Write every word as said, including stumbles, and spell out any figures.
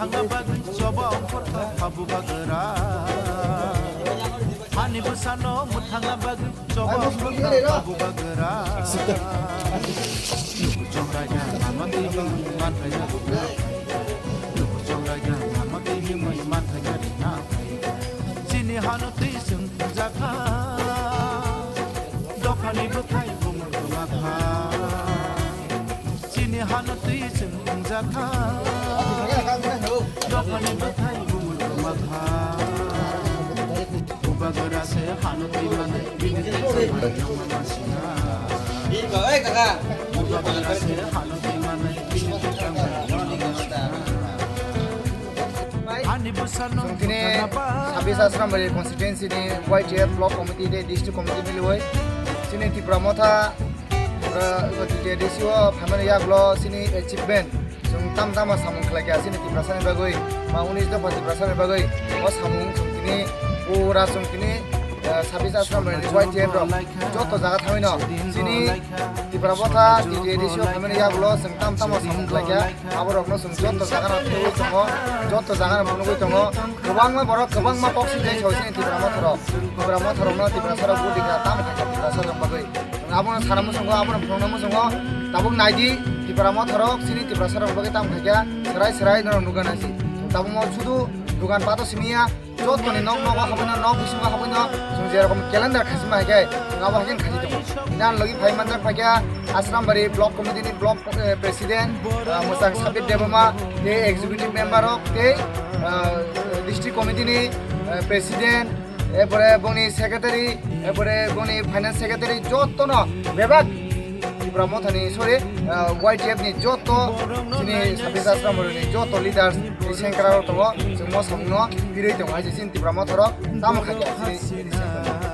Bagwi choba ongkhorkha phabu bagra. Hani bwsano mwthangna bagwi choba ongkhorkha phabu bagra. Luku chongraida lama twi himwi manthaya rina. Luku chongraida lama twi himwi manthaya rina. Chini hano twi chwng jakha. Dophani bwkhai bumung kwmakha. Chini hano twi chwng wngjakha. Dophani bwkhai bumung kwmakha. Bubagra se hano twi mane bini twi chwng wngma sina. Bubagra se hano twi mane bini twi chwng wngma sina. Ani bwsano Chwng tini bwthana ba. Sabis Asrambari constituency ni Y T F block committee tei district committee miliwi chini Tipra Motha, Tipra, T T A D C o phaimani yagulo chini achievement chwng tam tamo samung khlaikha chini Tiprasani bagwi, ma unis dopha Tiprasani bagwi o samung chwng tini pura chwng tini, eh, Sabis Asrambari Y T F rok joto jaga thangwino chini Tipra Motha T T A D C o phaimani yagulo chwng tam tamo samung khlaikha. Aborokno chwng joto jagano thwiwi tongo, joto jagano phunugwi tongo. Kwbangma borok, kwbangma kok sijai sawi sini Tipra Motharo. Tipra Motharokno Tiprasarok budi kha, tamo khaikha Tiprasarok bagwi. Abono sana muchungo, abono phunukna muchungo. Tabuk naidi, Tipra Motharok chini Tiprasarok bagwi tamo khaikha, serai serai norok nukgwi nangsi. Tabukmo sudu dukan pato simiya, jotoni nok nogo habuino, nok bisingo habuino, chwng jerokom calendar khasima hai khe, chwng abo hai khe khasi tongo. Nan logi phai manjak phai khe Asrambari block committee ni block, eh, president, ah, Mwchang Sabir Debbarma, tei executive member rok, tei, ah, district committee ni, eh, president, erpore bongni secretary, erpore bongni finance secretary, jotono bebak Tipra Mothani, sorry, ah, Y T F ni joto chini Sabis Asrambari ni joto leaders ni sengkrak rok tongo, chwng mo samung no birwi tongo, hai se chini Tipra Motharok tamo khaikha chini, chini sengkrak.